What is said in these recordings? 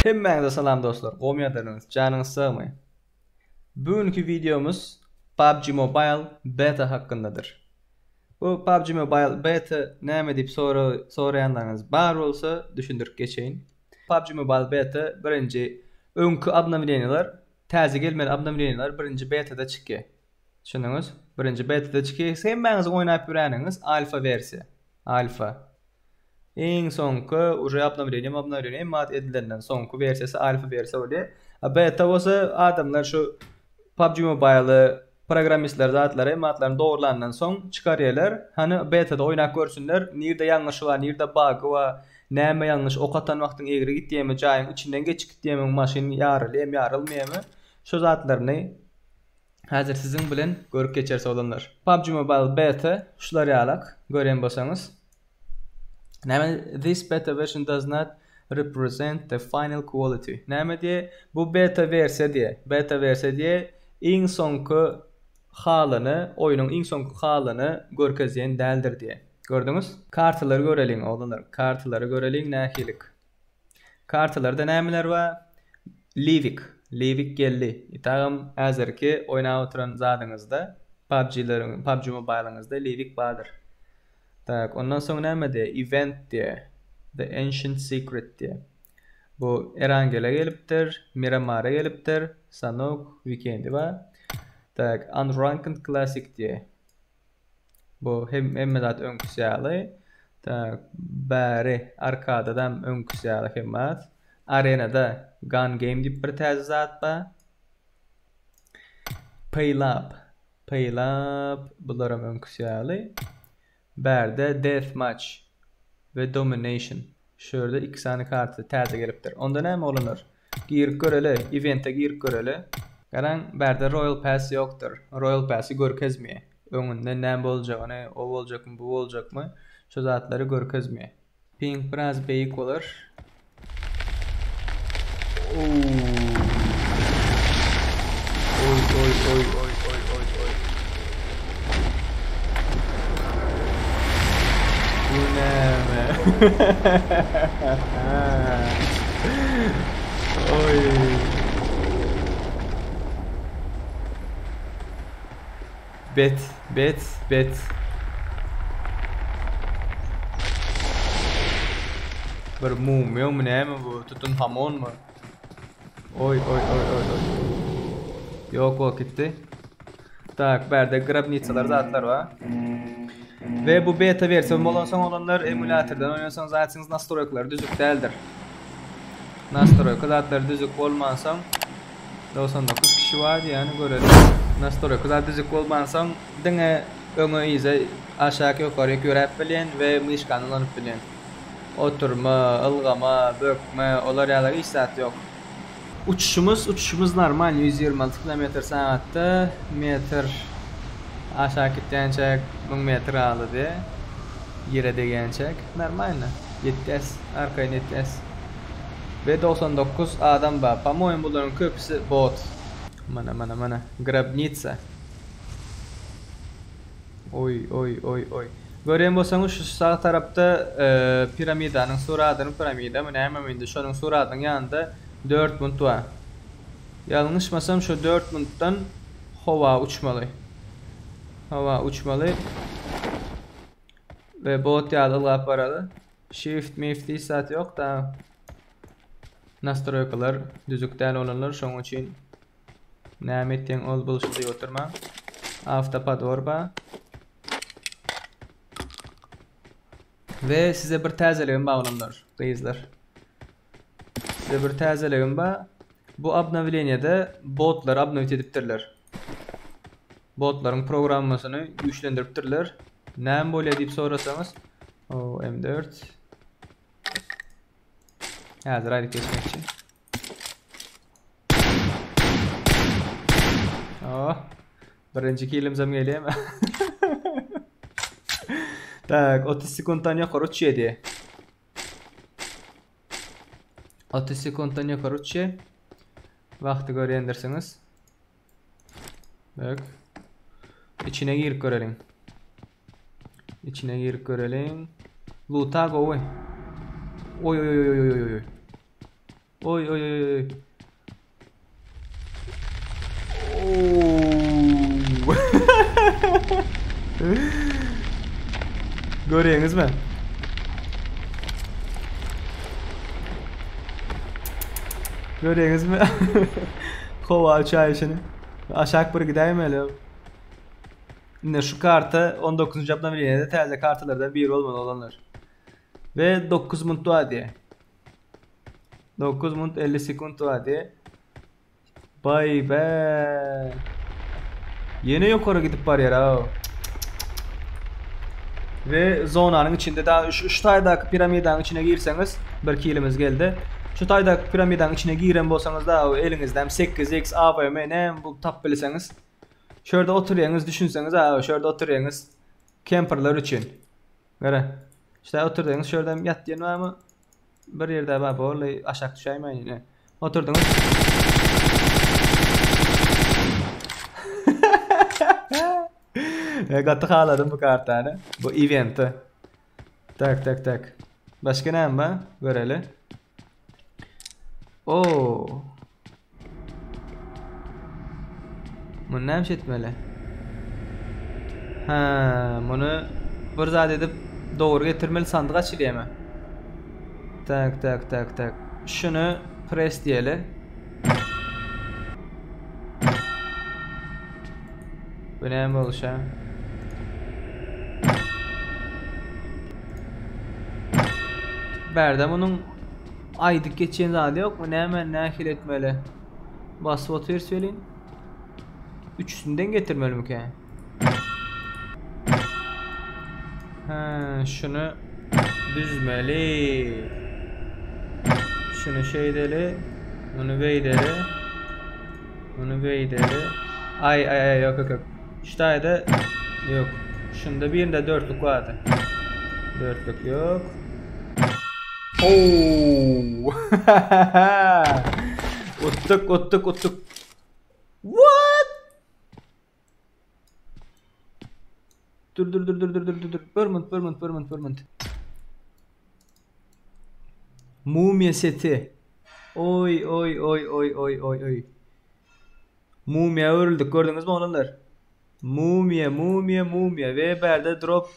Hemmäňize salam dostlar, gowy ýagdaýlaryňyz, janyňyz sagmy? Bu günki wideomyz PUBG Mobile beta hakyndadyr. Bu PUBG Mobile beta näme diýip soraýanlaryňyz bar bolsa düşündirip geçeýin. PUBG Mobile beta birinji öňki obnowleniýalar täze gelmeli obnowleniýalar birinji betada çykýar. Düşündiňiz? Birinji betada çykýar. Hemmäňiziň oýnap ýöräniňiz alfa wersiýa. Alfa. Iň soňky uje obnowleniýa obnowleniýa hemme zat edilenden soňky wersiýasy alfa wersiýa bolýar. A beta bolsa adamlar şu PUBG Mobile-y programmistler zatlary hemme zatlaryny dogrulandan soň çykarýarlar. Hany betada oýnap görsünler, nirde ýalňyşy bar, nirde bagy bar, näme ýalňyş, ok atan wagtyň egri gitýärmi, jaýyň içinden geçip gitýärmi, maşyn ýarylýarmy, ýarylmaýarmy, şo zatlaryny häzir siziň bilen görüp geçeris oglanlar. PUBG Mobile beta şular ýalak görýän bolsaňyz. Näme this beta version does not represent the final quality. Näme diýe? Bu beta wersiýa diýe. Beta wersiýa diýe iň soňky halyny, oýnuň iň soňky halyny görkezýän däldir diýe. Gördüňiz? Kartalary göreliň oglanlar. Kartalary göreliň nähilik. Kartalarda nämeler bar? Livik. Livik geldi. Itagam häzirki oýnap oturan zadyňyzda, PUBG-leriň, PUBG Mobile-yňyzda Livik bardyr. Tak, ondan soň näme diýýär? Event diýýär. The Ancient Secret diýýär. Bu Erangele gelipdir, Miramara gelipdir, Sanok, Weekendi bar. Tak, Unranked Classic diýýär. Bu hem hemme zat öňküsi ýaly. Tak, bäri arkadadam öňküsi ýaly hemme zat. Arenada Gun Game diýip bir täze zat bar. Paylap. Paylap bularam öňküsi ýaly. Bärde Deathmatch we Domination. Şu ýerde iki sany karta täze gelipdir. Onda näme oglanlar? Girip göreli, evente girip göreli. Garaň, bärde Royal Pass ýokdur. Royal Passy görkezmeýär. Öňünden näme boljagyny, o boljakmy, bu boljakmy, şo zatlary görkezmeýär. Ping biraz beýik bolar. Oý oý oý oý oý oý oý. Bu näme? Oý. Bet, bet, bet. Bir mumyýamy näme bu? Tutanhamonmy? Oý, oý, oý, oý, oý. Ýok bolup gitdi. Tak, bärde grabnitsalar zatlar bar. We bu beta wersiýa bolansoň olanlar emulyatordan oýnasaň zatsyňyz nastroýkalary düzük däldir. Nastroýka zatlary düzük bolmansoň 99 kişi bar diýýäni göreli. Nastroýka zat düzük bolmansoň diňe öňe yza aşak ýokaryk ýöräp bilýän we myşkany ulanyp bilýän. Oturma, ylgama, bökme olar ýaly hiç zat ýok. Uçuşymyz, uçuşymyz normal 126 kilometr sagatda metr aşak gitýänçäk 1000 metr galdy diýe. Ýere degýänçäk normalno ýetýäs, arkaýyn ýetýäs. We 99 adam bar. Po-moýemu bularyň köpüsi bot. Mana mana mana grobnitsa. Oý oý oý oý. Görýän bolsaňyz şu sag tarapda piramidanyň suradyny piramidamy nämemi indi şonuň suradynyň ýanynda 4 munt bar. Ýalňyşmasam şu 4 muntdan howa uçmaly. Howa uçmaly. We bot ýaly ylgap baraly. Shift mift hiç zat ýok da. Nastroýkalar düzük däl olanlar şonuň üçin Näme etdiň ol bolşy diýip oturma. Avtopador ba. We size bir täzeligim bar oglanlar, gyzlar. Size bir täzeligim bar. Bu obnowleniýede botlary obnowit edipdirler. Botlaryň programmasyny güýçlendiripdirler. Näme bolýar diýip sorasaňyz, o M4. Häzir aýdyp geçmekçi. Oh. Birinji kilimizem gelýärmi? Tak, 30 sekuntdan ýokary uçýar diýe. 30 sekuntdan ýokary uçýar. Wagty görýändirsiňiz. Bak. Içine girip göreliň. Içine girip göreliň. Luta gowy. Oý oý oý oý oý oý. Oý oý oý oý. Görýäňizmi? Görýäňizmi? Howa uçaýşyny. Aşak bir gidäýmeli. Indi şu karta 19-njy obnowleniýede täze kartalardan biri bolmaly oglanlar. We 9 minut bar diýýär. 9 minut 50 sekunt bar diýýär. Baý be. Ýene ýokary gidip barýar ha. We zonanyň içinde daha şu, şu taýdaky piramidanyň içine girseňiz bir kilimiz geldi. Şu taýdaky piramidanyň içine giren bolsaňyz da eliňizde hem 8x AWM näme bu tap bilseňiz. Şu ýerde oturýaňyz düşünseňiz ha şu ýerde oturýaňyz kemperler üçin. Gara. Şu oturdyňyz şu ýerde ýat diýen barmy? Bir ýerde bar boldy aşak düşäýmäýin ine. Oturdyňyz. E, gaty haladym bu kartany. Bu eventi. Tak tak tak. Başga näme bar? Göreli. Oo. Muny näme etmeli? Ha, muny bir zat edip dogry getirmeli sandyk açylýarmy? Tak, tak, tak, tak. Şuny press diýeli. Bu näme boluşa? Bärde munuň aýdyp geçen zady ýokmy? Näme nähili etmeli? Basyp otyrys welin. Üçüsinden getirmelimikä? Ha, şuny düzmeli. Şuny şeýdeli, muny beýdeli. Muny beýdeli. Aý aý aý ýok ýok ýok. Şu taýda ýok. Şunda birinde dörtlük bardy. Dörtlük ýok. Oo! Utduk, utduk, utduk. What? Dur dur dur dur dur dur dur. Bir minut, bir minut, bir minut, bir minut. Mumya seti. Oý oý oý oý oý oý oý. Mumya öwrüldik gördüňizmi oglanlar? Mumya, mumya, mumya we bärde drop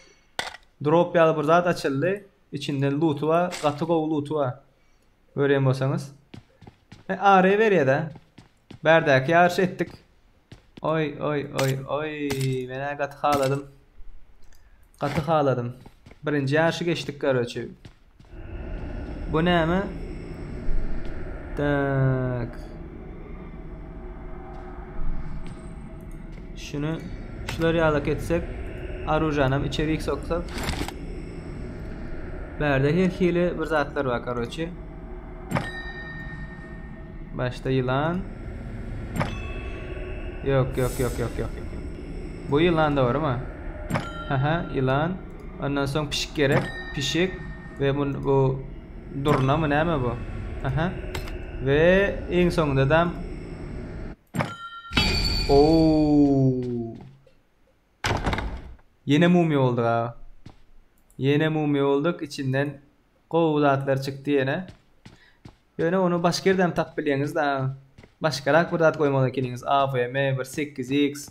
drop ýaly bir zat açyldy. Içinden looty bar, gaty gowy looty bar. Görýän bolsaňyz. E, AR berýär-de. Bärdäki ýaryşy etdik. Oý oý oý oý menä gaty haladym. Gaty haladym. Birinji ýaryşy geçdik garoçi. Bu näme? Tak. Şunu şular ýalak etsek, arujanam içerik soksak. Bärde her hili bir zatlar bar karoçi. Başda ýylan. Ýok, ýok, ýok, ýok, ýok, ýok. Bu ýylan dogrymy? Haha, ýylan. Ondan soň pişik gerek. Pişik we bu, bu durna mı näme bu? Aha. We iň soňunda da Oo. Ýene mumyýa bolduk aga. Ýene mumyýa bolduk. Içinden gowy zatlar çykdy ýene. Ýöne ony başga ýerden hem tapyp bilýäňiz da. Başgarak bir zat goýmaly ekeniňiz. AVM, bir 8X.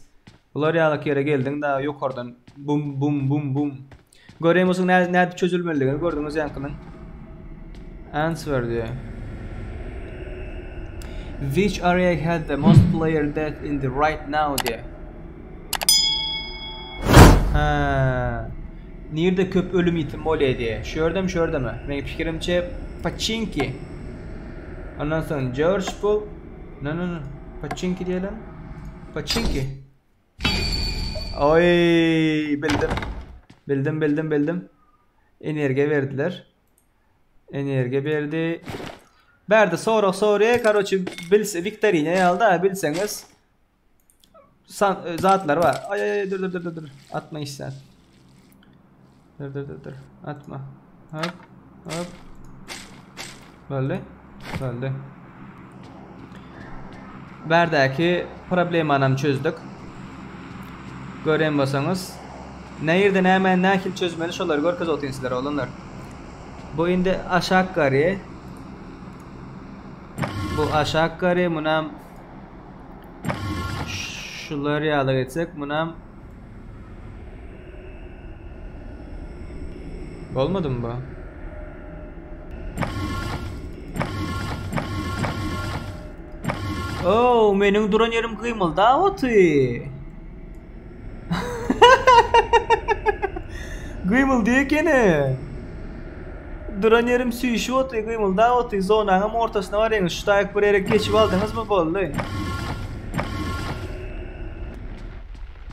Bular ýalyk ýere geldiň da ýokardan bum bum bum bum. Görýän bolsaň nädip çözülmelidigini gördüňiz ýaňkynyň. Answer diýýär. Which area had the most player death in the right now diýýär. Ha. Nirde köp ölüm ýitim bolýar diýýär. Şu ýerdemi, şu ýerdemi? Meniň pikirimçe Pachinki. Ondan soň George bu. No no no. Pachinki diýelim. Pachinki. Oy bildim. Bildim bildim bildim. Energiýa berdiler. Energiýa berdi. Berdi sorag soruyor. Karoçi bilse viktorina ýaly bilseňiz san e, zatlar bar. Ay ay ay dur dur dur dur. Atma işler. Dur dur dur dur. Atma. Hop hop. Boldy. Boldy. Bärdäki problemanam çözdük. Gören bolsaňyz. Nirde näme nähili çözmeli şolary görkezip otyryn sizlere oglanlar. Bu indi aşak gary. Bu aşak gary munam şular ýaly geçsek munam Bolmadymy bu? Oh, meniň duran ýerim gymyldap oty. Gymyldy ekeni. Duran ýerim süýşüp oty, gymyldap oty. Zonaňam ortasyna barýaňyz. Şu taýyk bir ýere geçip aldyňyzmy boldy.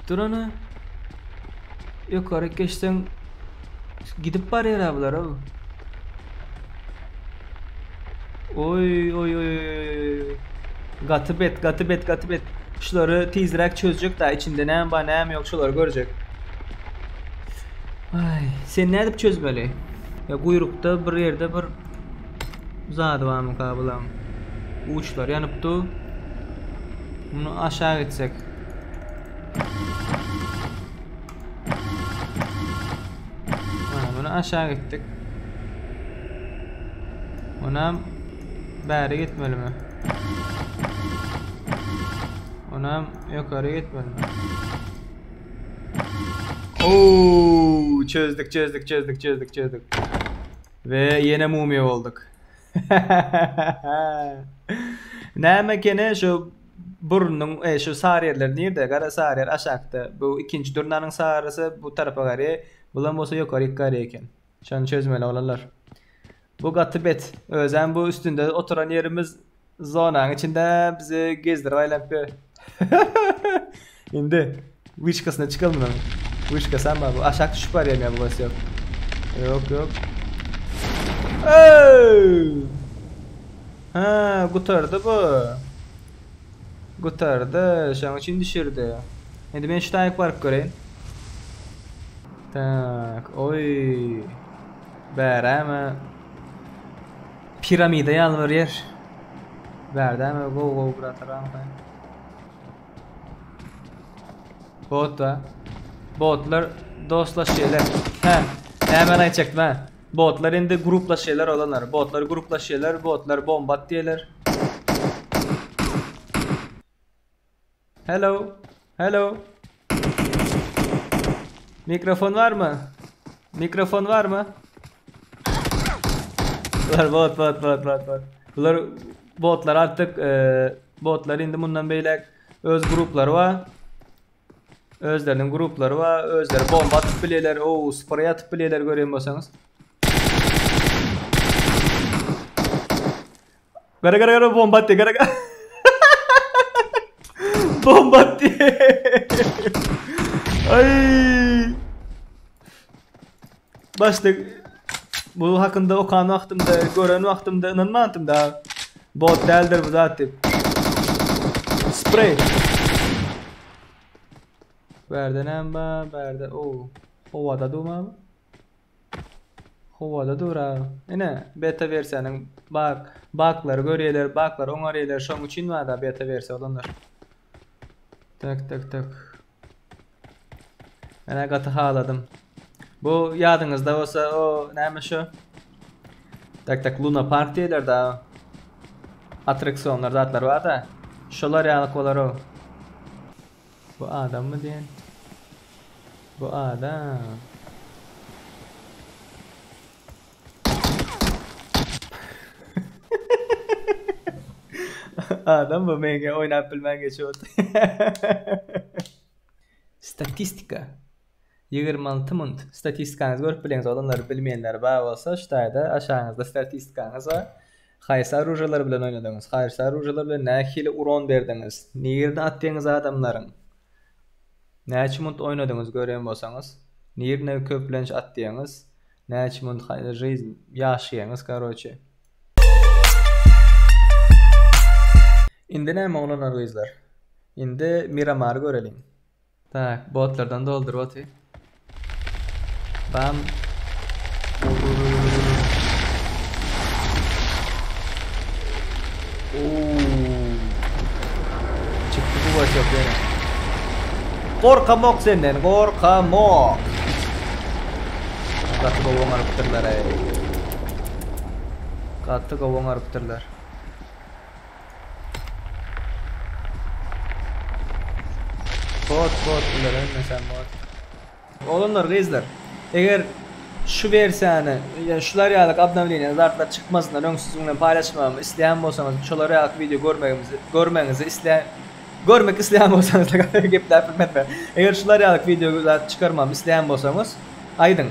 Durana ýokaryk geçseň gidip barýar bular ow. Oý oý oý oý. Gaty bet, gaty bet, gaty bet. Şulary tizräk çözjek da içinde näme bar, näme ýok şulary görjek. Ay, sen nädip çözmeli? Ya guýrukda bir ýerde bir zady barmyka bulam. Uçlar ýanyp dur. Bunu aşağı gitsek. Mana bunu aşağı gittik. Onam bäri gitmelimi? Onam ýokary gitmelimi? Oo, çözdük, çözdük, çözdük, çözdük, çözdük. Ve ýene mumya olduk. Näme ekeni şu burnuň e, şu sary ýerler nirde? Gara sary ýer aşakda. Bu ikinji durnanyň sarysy bu tarapa garýar. Bulam bolsa ýokaryk garýar eken. Şony çözmeli oglanlar. Bu gaty bet. Özem bu üstünde oturan ýerimiz zonanyň içinde bizi gezdirip aýlanyp ýör. Indi wyşkasyna çykalım munuň. Wyşkasy hem bar bu. Aşak düşüp barýar ýa bu bolsa ýok. Ýok, ýok. Öý! Ha, gutardy bu. Gutardy. Şonuň üçin düşürdi. Indi men şu taýyk baryp göreýin. Tak, oý. Bäräme piramida ýaly bir ýer. Bärdäme gowy-gowy bratlar barmyka? Bot da. Botlar dostlaşýarlar. Hä, näme aýtjakdym ha? Botlar indi gruplaşýarlar olanlar. Botlar gruplaşýarlar, botlar bomba at diýerler. Hello. Hello. Mikrofon var mı? Mikrofon var mı? Bular bot bot bot bot bot. Bular botlar artık e, botlar indi mundan beýläk öz gruplary bar. Özleriniň gruplary bar, özleri bomba atyp bilýärler, o sprey atyp bilýärler görýän bolsaňyz. Gara gara gara bomba atdy, gara gara. Bomba atdy. Ay. Başda bu hakynda okan wagtymda, gören wagtymda ynanmandym da. Bot däldir bu zat diýip. Spray. Bärde näme bar? Bärde o. Howada durma. Howada dur a. Ine, beta wersiýanyň bug, buglary görýärler, buglary oňarýarlar. Şoň üçin bar da beta wersiýa olanlar. Tak, tak, tak. Menä gaty haladym. Bu ýadyňyzda bolsa o näme şu? Tak tak Luna Park diýerler da. Attraksionlar zatlar bar da. Şolar ýaly bolar o. Bu adammy diýen? Bu adam. Adam bu menga oýnap bilmän geçip otyr. Statistika. 26 munt. Statistikaňyzy görüp bileňiz oglanlar bilmeýänler bar bolsa şu taýda aşagyňyzda statistikaňyz bar. Haýsy oružalar bilen oýnadyňyz? Haýsy oružalar bilen nähili uron berdiňiz? Nirde atdyňyz adamlaryň? Näçe munt oýnadyňyz görýän bolsaňyz? Nirde köplenç atdyňyz? Näçe munt жизнь ýaşaýaňyz karoçe. Indi näme oglanlar gyzlar? Indi Miramary göreliň. Tak, botlardan dolduryp otyr. Bam. Çykdy bu başak ýene. Gorkamok senden, gorkamok. Gaty gowy oňarypdyrlar eý. Gaty gowy oňarypdyrlar. Bot bot bular hemmesem bot. Oglanlar gyzlar eger şu wersiýany ýa şular ýalyk obnowleniýa zatlar çykmazyndan öň siziň bilen paýlaşmagymy isleýän bolsaňyz şolar ýalyk wideo görmegimizi görmegiňizi isleýän görmek isleýän bolsaňyz gepläp bilmedim men. Eger şular ýalyk wideo zat çykarmagymy isleýän bolsaňyz aýdyň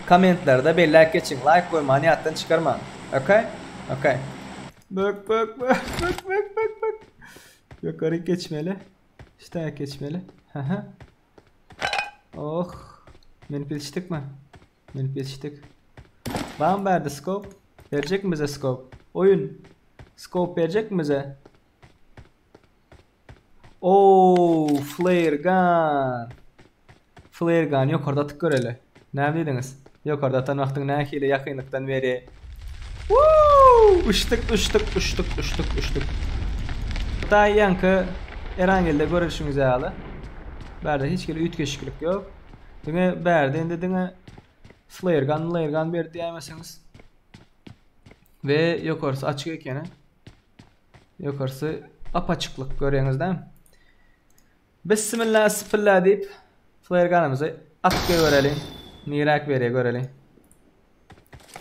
kommentlerde belläp geçiň laýk goýmany ýatdan çykarmaň ok ok. Bök bök bök bök bök bök bök. Ýokaryk geçmeli. Ştaýak geçmeli. Haha. Oh. Münüp ýetişdik mi? Münüp ýetişdik. Bam berdi scope. Berjek mi bize scope? Oyun. Scope berjek mi bize? Oo, flare gun. Flare gun ýokarda atyp göreli. Näme diýdiňiz? Ýokarda atan wagtyň nähili ýakynlykdan beri. Woo! Uçduk, uçduk, uçduk, uçduk, uçduk. Daýy ýaňky Erangelde görüşüňiz ýaly. Bärde hiç hili üýtgeşiklik ýok. Diňe bärde indi diňe flare gun, flare gun berdi diýäýmeseňiz. We ýokarsy açyk ekeni. Ýokarsy apaçyklyk görýäňiz dämi? Bismillah sfilla diýip flare gunymyzy atyp goýbereliň. Niräk berýär göreliň.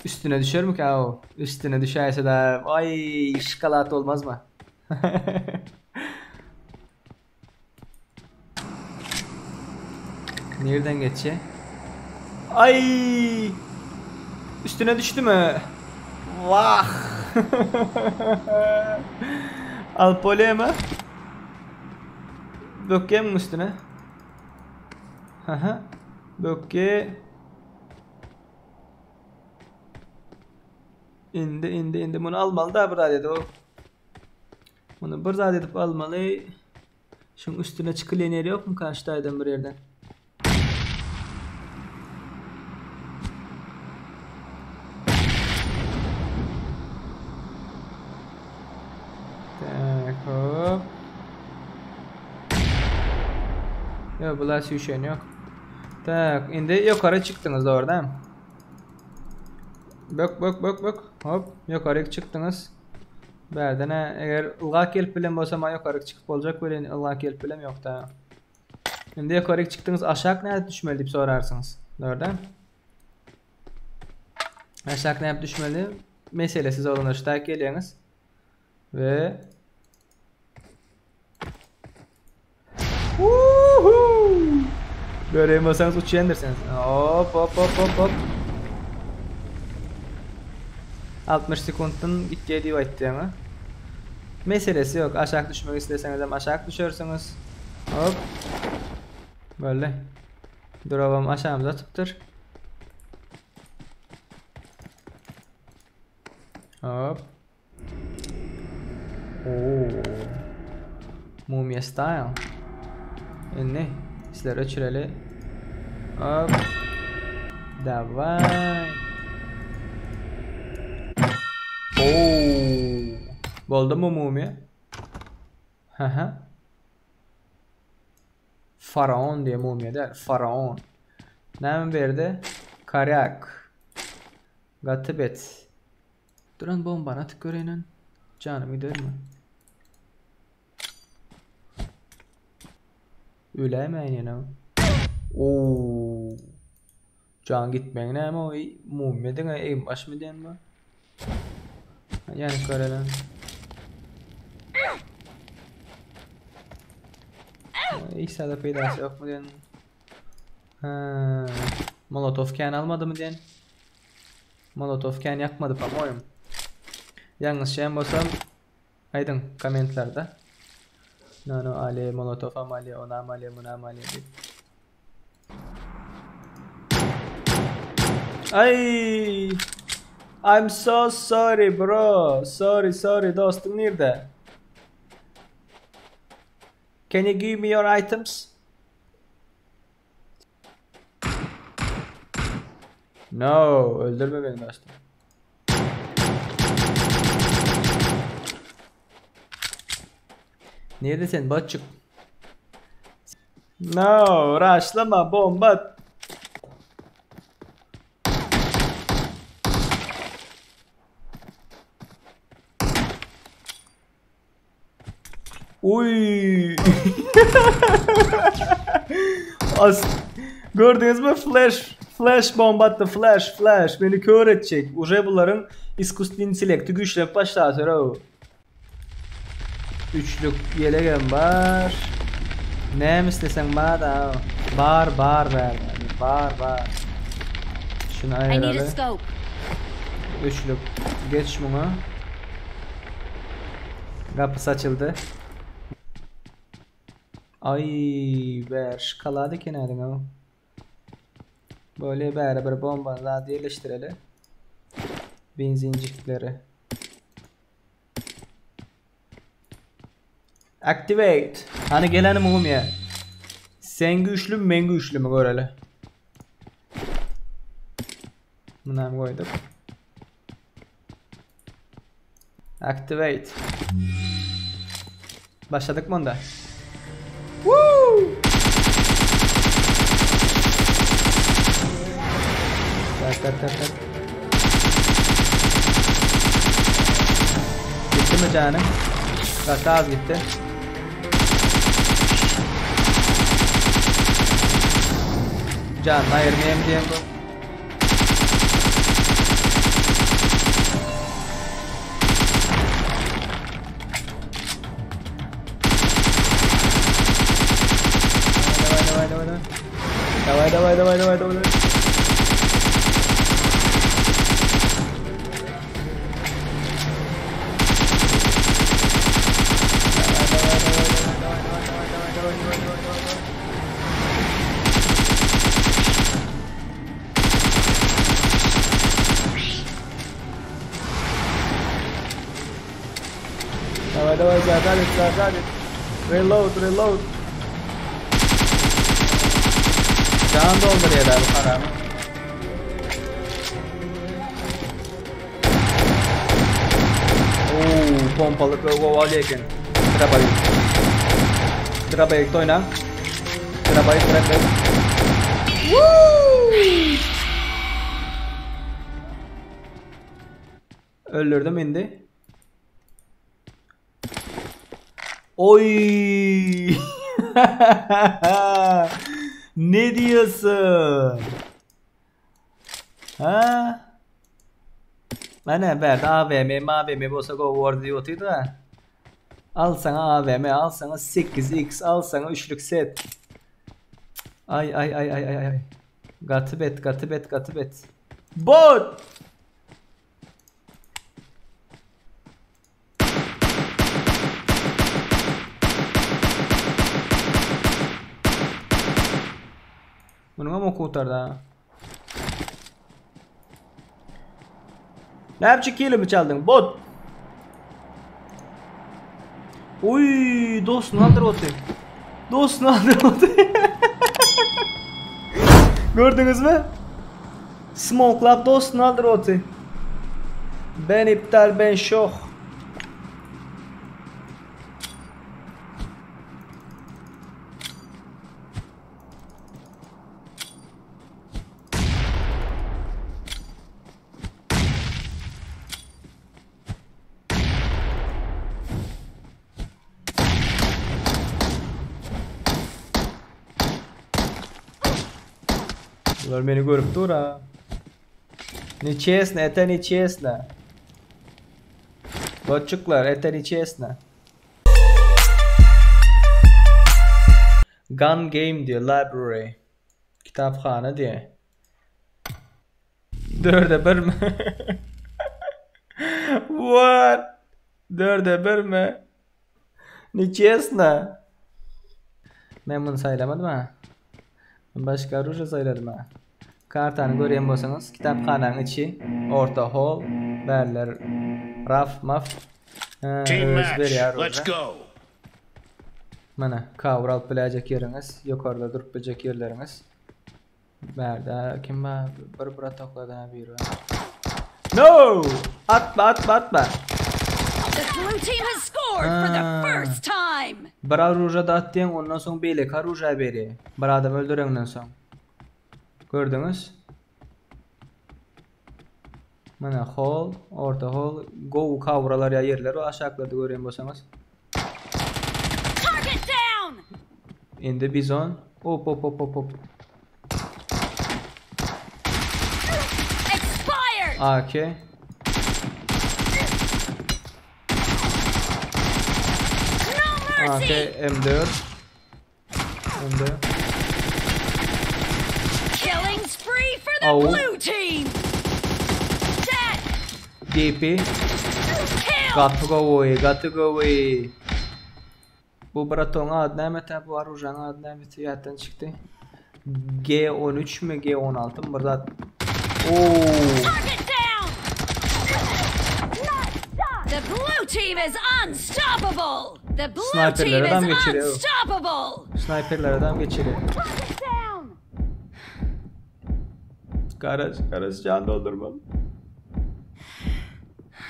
Üstüne düşermikä o? Üstüne düşäýse de aý şokolad bolmazmy? Nereden geçýär? Ay! Üstüne düşdümi? Wah! Alyp bolýarmy? Bökýärmiň üstüne? Haha. Bökýä. Indi, indi, indi muny almaly da bir zat edip. Muny bir zat edip almaly. Şuň üstüne çykylýan ýeri ýokmyka şu taýdan bir ýerden? Tak, hop. Ýok, bular süýşen ýok. Tak, indi ýokary çykdyňyz dogry dämi? Bök, bök, bök, bök. Hop, ýokary çykdyňyz. Bärden-ä eger ylgap gelip bilen bolsam-a ýokaryk çykyp boljak welin ylgap gelip bilem ýok-da. Indi ýokaryk çykdyňyz aşak nädip düşmeli diýip sorarsyňyz. Dogry däl? Aşak nädip düşmeli? Meselesiz oglanlar şutak gelýäňiz. We Woohoo! Göreyim bolsaňyz uçýandyrsyňyz. Hop hop hop hop hop. 60 sekuntdan gitýär diýip aýtdy ýaňy. Meselesi ýok. Aşak düşmek isleseňiz hem aşak düşersiňiz. Hop. Boldy. Durabam aşagymyza atypdyr. Hop. Oo. Mumya style. Indi sizleri öçüreli. Hop. Davay. Oo. Boldy mu mumya? Haha. Faraon diye mumya däl, faraon. Näme berdi? Karyak. Gaty bet. Duran bombany atyp göreýin. Janym gidermi? Öläýmäýin ýene. Oo. Jan gitmegiň näme o mumyýa diňe egin başmy diýen bu. Ýanyp görelim. Hiç zada peýdasy ýokmy diýen. Ha, Molotov kän almadymy diýen. Molotow kän ýakmady pomoýum. Ýalňyşýan bolsam aýdyň kommentlerde. No no ali molotowam ali onam ali munam ali diýip. Ay! I'm so sorry bro. Sorry sorry dostum nirde? Can you give me your items? No, öldürme beni dostum. Nirede sen botçuk? No, rushlama bomba. Uy. As Gördüňizmi flash flash bomba atdy flash flash meni kör etjek. Uje bularyň iskusstvennyý intellekti güýçlenip başlady o. Üçlük ýelegem bar. Näme isleseň bar da. Bar bar bar. Bar bar. Şunu aýyraly. Üçlük geç muňa. Gapysy açyldy. Ay ber şokolad eken ädiň o. Böyle bäri bir bomba zat ýerleşdireli. Benzincikleri. Activate. Hani gelenim ya. Sen güçlü mü men güçlü mü göreli. Bunu koyduk. Activate. Başladık mı onda? Woo! Tak tak tak tak. Gitti mi canım? Bak az gitti. Can ayırmayayım diyeyim bu. Давай, давай, давай. Давай, давай, давай, давай, давай. Давай, давай, задавит, задавит. Reload, reload. Can doldurýarlar bu haram. Oo, pompaly gowy eken. Drabayı. Drabayı oýna. Drabayı, drabayı. Woo! Öldürdüm indi. Oy! Ne diyorsun? Ha? Mana bärde AVM, AVM bolsa go war diýip otyrdy ha. Al sana AVM, al sana 8x, al sana üçlük set. Ay ay ay ay ay ay. Gaty bet, gaty bet, gaty bet. Bot! Munuňam oky gutardy ha. Näme kilimi çaldyň? Bot. Uy, dostunu aldyr oty. Dostunu aldyr oty. Gördüňizmi? Smokelap dostunu aldyr oty. Ben iptal, ben şok. Bular meni görüp dur ha. Нечестно, это нечестно. Botçuklar, это нечестно. Gun game diýär, library. Kitaphana diýär. Dörde bir mi? What? Dörde bir mi? Нечестно. Men bunu saýlamadym ha. Men başga orужие saýladym ha. Kartany görýän bolsaňyz, kitaphananyň içi, orta hall, bärler raf, maf. Team Öz match. berýär Let's orada. go. Mana cover alyp biläýjek ýeriňiz, ýokarda durup biljek ýerleriňiz. Bärde kim bar? Bir bratoklardan biri bar. No! Atma, atma, atma. The blue team has scored for the Ah. first time. Bir orужие da atdyň, ondan soň beýleki orужие berýär. Bir adam öldürenden soň. Gördüňiz? Mana hall, orta hall, go cover'lar ýa ýerler o aşaklarda görýän bolsaňyz. Indi bizon. Hop hop hop hop hop. Expired. AK. No AK mercy. M4. M4. Killing spree for the Au. blue team. Dead. DP. Kill. Gaty gowy, gaty gowy. Bu bratoň ady näme-tä, bu oružaň ady näme-tä ýatdan çykdy. G13 mi, G16 mı bir zat. Oo. Target down. Nice shot. The blue team is unstoppable. The blue team Sniperlere adam is geçiriyor. unstoppable. Sniperler adam geçiriyor. Target down. Garaj, garaj can doldurmalı.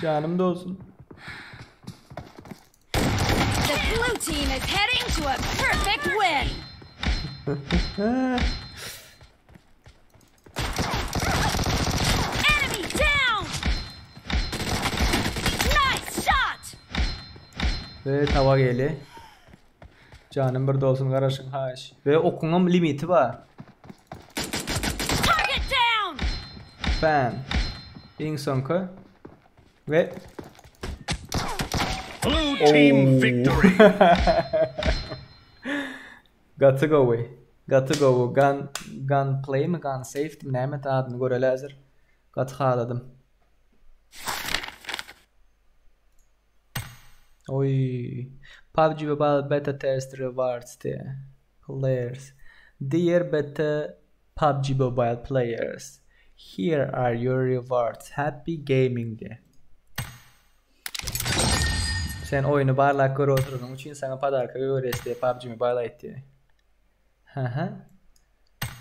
Canım da olsun. The blue team is heading to a perfect win. Enemy down. Nice shot. Ve tava geli. Canım bir dolsun garaşın haş. Ve okuňam limiti bar. Target down. Bam. Iň soňky. Ve Blue team victory. Gaty gowy. Gaty gowy. Gun, gun play mi, gun safe mi näme adyny göreli häzir. Gaty haladym. Oy. PUBG Mobile Beta Test Rewards diye. Players. Dear Beta PUBG Mobile players. Here are your rewards. Happy gaming diye. Sen oýuny barlap görüp oturanyň üçin sana podarka görýäs diye PUBG Mobile aýtdy. Hı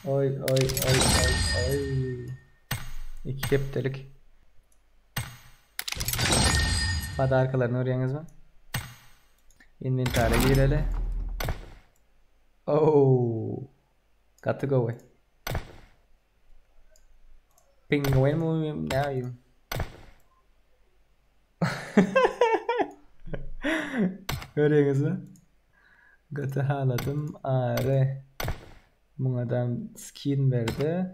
Oy oy oy oy oy. İki hepdelik. Podarkalaryny görýäňizmi? Inventara gireli. Oh. Gaty gowy. Penguin mi ne Görýäňizmi? Gaty haladym. Are. Muňa skin berdi.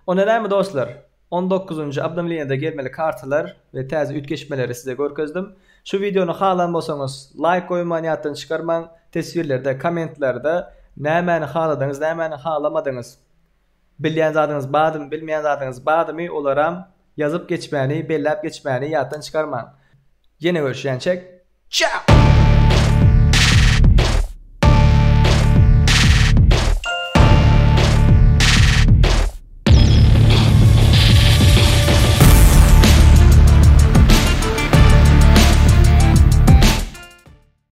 Onda näme dostlar? 19. Obnovleniýada gelmeli kartalar we täze üýtgeşmeleri size görkezdim. Şu videony halan bolsaňyz like goýmany ýatdan çykarmaň. Teswirlerde, kommentlerde nämäni haladyňyz, nämäni halamadyňyz, bilýän zadyňyz bardymy, bilmeýän zadyňyz bardymy, olaram ýazyp geçmäni, belläp geçmäni ýatdan çykarmaň. Ýene görüşýänçek. Ciao!